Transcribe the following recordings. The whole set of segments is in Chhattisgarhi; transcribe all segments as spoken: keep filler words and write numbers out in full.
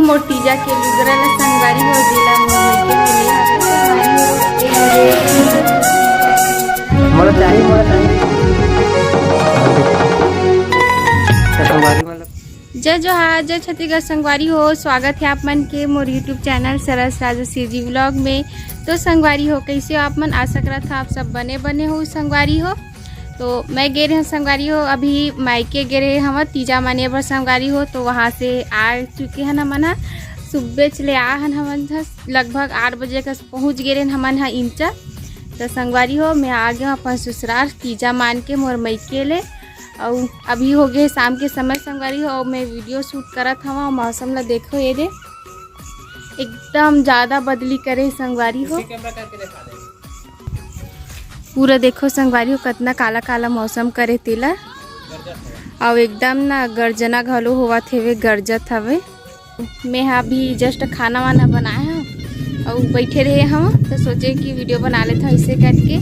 मोर तीजा के लुगरा ला संगवारी हो, जेला मोर मइके में ले हवे संगवारी हो। ए हरे। मोला चाही, मोला चाही। तो संगवारी मतलब जय जोहार, जय छत्तीसगढ़ संगवारी हो। स्वागत है आप मन के मोर YouTube चैनल सरस राजश्री जी व्लॉग में। तो संगवारी हो, कैसे हो आप मन? आशा करत हो आप सब बने बने हो संगवारी हो। तो मैं गे रहे संगवारी हो, अभी मायके गे रहे हम तीजा माने बर संगवारी हो। तो वहाँ से आ चुके हैं हमन ह, सुबह चले आ हन हमन ह, लगभग आठ बजे का पहुँच गे रहे हमन ह इंचा। तो संगवारी हो, मैं आ गया अपन ससुराल तीजा मान के मोर मइके ले। अउ अभी हो गए शाम के समय संगवारी हो, अउ मैं वीडियो शूट करत हवा। मौसम ला देखो, ये दे एकदम ज्यादा बदली करे संगवारी हो। पूरा देखो संगवारी हो, कतना काला काला मौसम करे तेला, अउ एकदम ना गर्जना घलो होवत हेवे, गरजत हवे। मैं हा अभी जस्ट खाना वाना बनाए हव अउ बैठे रहे हम, तो सोचे कि वीडियो बना लेत हव ऐसे करके।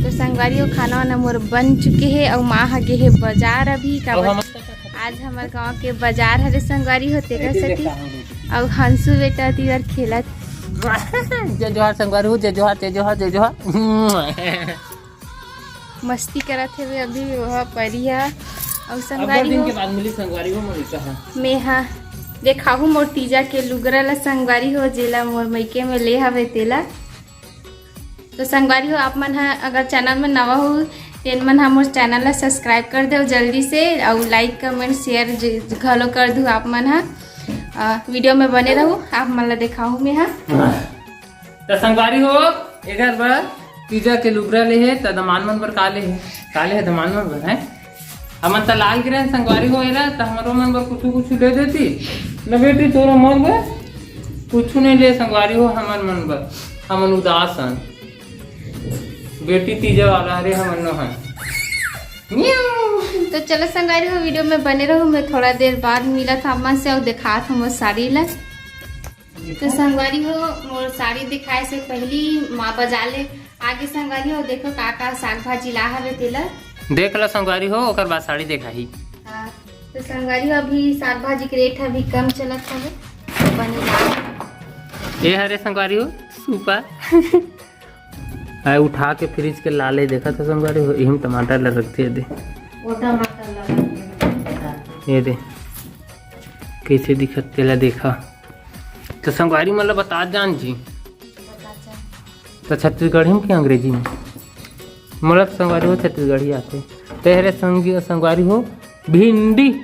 तो संगवारी हो, खाना वाना मोर बन चुके हे अउ माँ हा गे हे बाजार अभी का। आज हमर गांव के बाजार हरे संगवारी हो, तेकर सेती। अउ हंसू बेटा तिवर खेलत। जय जोहार संगवारी हो, जय जोहार, जय जोहार, जय जोहार। मस्ती करत हेवे अभी वह परी ह। अउ संगवारी हो, के बाद मिली संगवारी हो, मोनिका ह। मैं हा देखाहू मोर तीजा के लुगरा ला संगवारी हो, जेला मोर मइके में ले हवे तेला। तो संगवारी हो, आप मन ह अगर चैनल में नवा हो, तेन मन ह मोर चैनल ला सब्सक्राइब कर देव जल्दी से, अउ लाइक, कमेंट, शेयर ज-, घलो कर दू आप मन ह। अ, वीडियो में बने रहू, आप मन ला देखाहू मैं ह। त संगवारी हो, एकर बर तीजा के लुगरा ले हे, त दमान मन बर का ले हे? का ले हे दमान मन बर, हैं? हमन त लाल गिरन संगवारी हो एला, त हमरो मन बर कुछु कुछु दे देती। न बेटी, तोरो मन बर कुछु नहीं ले संगवारी हो, हमन मन बर, हमन उदास हन। बेटी तीजा वाला हरे हमन नो हन। म्याऊ। तो चलो संगवारी हो, वीडियो में बने रहो, मैं थोड़ा देर बाद मिलत हव आप मन से अउ देखात हव मोर साड़ी ला। तो संगवारी हो, मोर साड़ी दिखाए से पहली माँ बाजार ले आगे संगवारी हो, देखो का का साग भाजी ला हवे तेला। देख लो संगवारी हो, ओकर बाद साड़ी देखाही। हाँ, तो संगवारी हो, अभी साग भाजी के रेट अभी कम चलत हवे, तो बने ला। ये हरे संगवारी हो, सूपा। आए उठा के फ्रिज के लाले देखा था संगवारी हो, इहिम टमाटर ला रखते दे। वो टमाटर ला रखते। ये दे, कैसे दिखत तेला देखा। तो संगवारी मन ला बता जान जी। तो छत्तीसगढ़ी में कि अंग्रेजी में? मोला तो संगवारी हो छत्तीसगढ़ी आथे। ते हरे संग-, संगवारी हो भिंडी,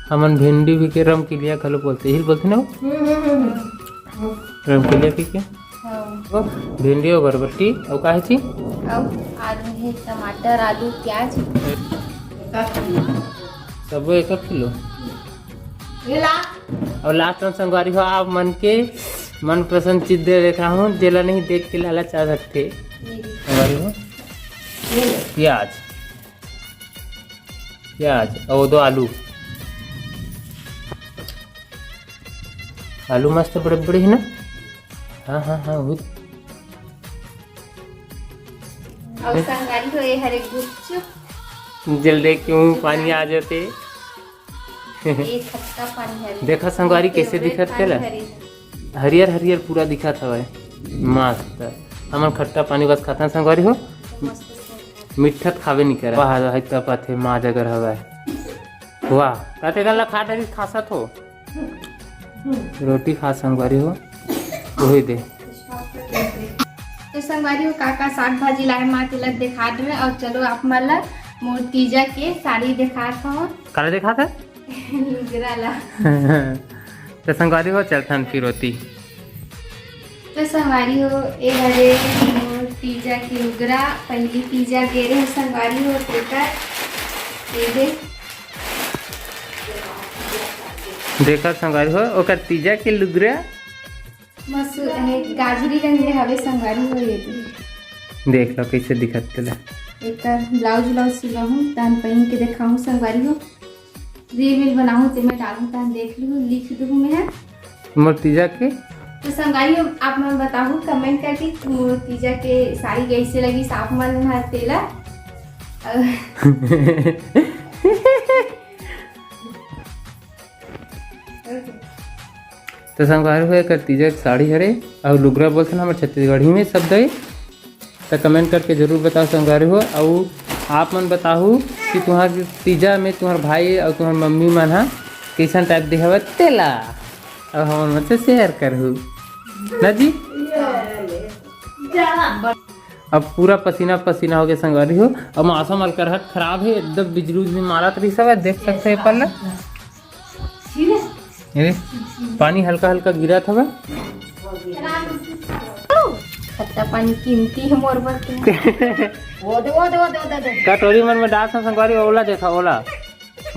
हमन भिंडी भी के रमकेलिया घलो बोलते, यही बोलते ना वो? हम्म, हम्म, हम्म। रमकेलिया कहिके? हाँ। वो भिंडी और बरबट्टी, और का है ची? और आलू है, टमाटर, आलू, प्याज। सबो एक किलो। ये ला। और लास्ट में संगवारी हो, आप मन के मनपसंद चीज दे देख रहा हूँ, जेला नहीं देख के लालच आ सकते। ये भी। संगवारी हो, ये ले। प्याज, प्याज और दो आलू। आलू मस्त बड़े बड़े है ना? हाँ, हाँ, हाँ, वही। और संगवारी हो, ये हरे गुपचुप। जल देख के मुंह पानी आ जाते। ये खट्टा पानी हरे। देखा संगवारी, कैसे दिखत तेला? हरियर हरियर पूरा दिखत हवय। मस्त। हमन खट्टा पानी बस खाथन संगवारी हो। मस्त स्वाद। मीठा त खाबे नहीं करे। वाह, वाह, इतना पाथे माँ जगर हवय। वाह, काटे गल्ला खा डरी खासत हो। रोटी खा संगवारी हो, वही दे। तो संगवारी हो, का का साग भाजी लाए माँ तिलक दिखा दे। और चलो आप मन ला मोर तीजा के साड़ी दिखात हव। काला दिखात है? लुगरा ला। तो संगवारी हो, चलथन फिर होती। तो संगवारी हो, ए हरे मोर तीजा के लुगरा, पहली तीजा गे रहे संगवारी हो, तेकर ये दे। देखा संगवारी हो, ओकर तीजा के लुगरा। मसू-, ए, गाजरी रंग ले हवे संगवारी हो, ये दे। देख लो कैसे दिखत तेला। एकर ब्लाउज व्लाउज सिलाहूँ, तहन पहिन के देखाहूँ संगवारी हो। रील वील बनाहूँ, ते मैं डालहूँ, तहन देख लूँ, लिख दूँ मैं। मोर तीजा के। तो संगवारी हो, आप मन बताहू कमेंट करके कि मोर तीजा के साड़ी कैसे लगिस आप मन ह तेला। अउ तो संगवारी हो, एकर तीजा के साड़ी हरे, अउ लुगरा बोलथन हमर छत्तीसगढ़ी में शब्द हे। तो कमेंट करके जरूर बताओ संगवारी हो। अउ आप मन बताहू कि तुहार तीजा में तुहार भाई अउ तुहार मम्मी मन हा कइसन टाइप दे हवय तेला, अउ हमन मन से शेयर करहू ना जी। अब पूरा पसीना पसीना हो गया संगवारी हो। अब मौसम हल्का रहत खराब है, एकदम बिजली उजली मारत रही सब, देख सकते हैं पल्ला। ये पानी हल्का हल्का गिरत हवे। खट्टा पानी कीमती है मोर बर के। वो दे, वो दे, वो दे, वो दे, वो दे। कटोरी मन में डाल संगवारी, ओला देखा, ओला।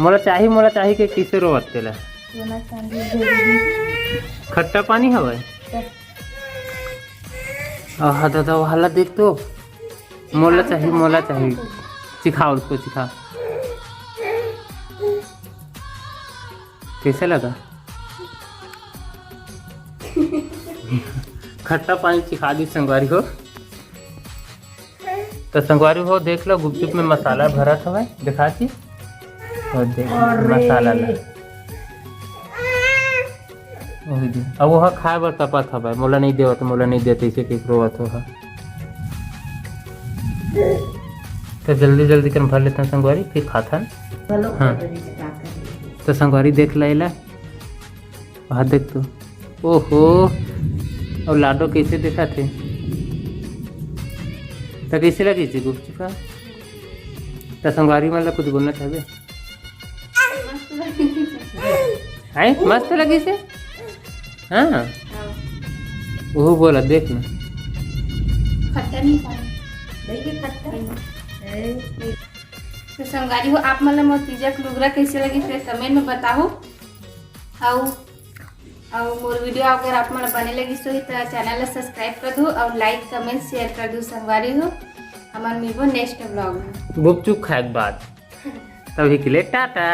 मोला चाही, मोला चाही के किसे रोवत तेला? सोना चांदी जरूरी। खट्टा पानी हवे। आहा दादा, वो हाला देख तो। मोला चाही, मोला चाही। चिखा, उसको चिखा। कैसे लगा? खट्टा पानी चिखा दी संगवारी हो। तो संगवारी हो, देख लो, गुपचुप में मसाला भरत हवय, देखा थी। और देख, अरे। मसाला ला। वही दे। अब वो खाए बर तपत हवय, मोला नहीं देवत, मोला नहीं देवत, इसे के रोवत हो हा। तो जल्दी जल्दी कर भर लेथन संगवारी, फिर खाथन। चलो, हाँ। खतरी से का करी। तो संगवारी देख ला एला। वहाँ देख तो। ओहो, और लाडो कैसे देखा थे? तो कैसे लगी थी गुपचुप हा? तो संगवारी मन ला कुछ बोलना चाहबे? हैं? मस्त लगी से? हाँ। हाँ। वो बोला, देख ना। खट्टा नहीं था। नहीं, ये खट्टा। नहीं। ए। तो संगवारी हो, आप मन ला मोर तीजा के लुगरा कैसे लगी, फिर कमेंट में बताओ। अउ, अउ मोर वीडियो अगर आप मन ला बने लगी सो ही, तो चैनल ला सब्सक्राइब कर दो और लाइक, कमेंट, शेयर कर दो संगवारी हो। हमन मिलबो नेक्स्ट व्लॉग में। गुपचुप खाए के बाद। तभी के लिए टाटा।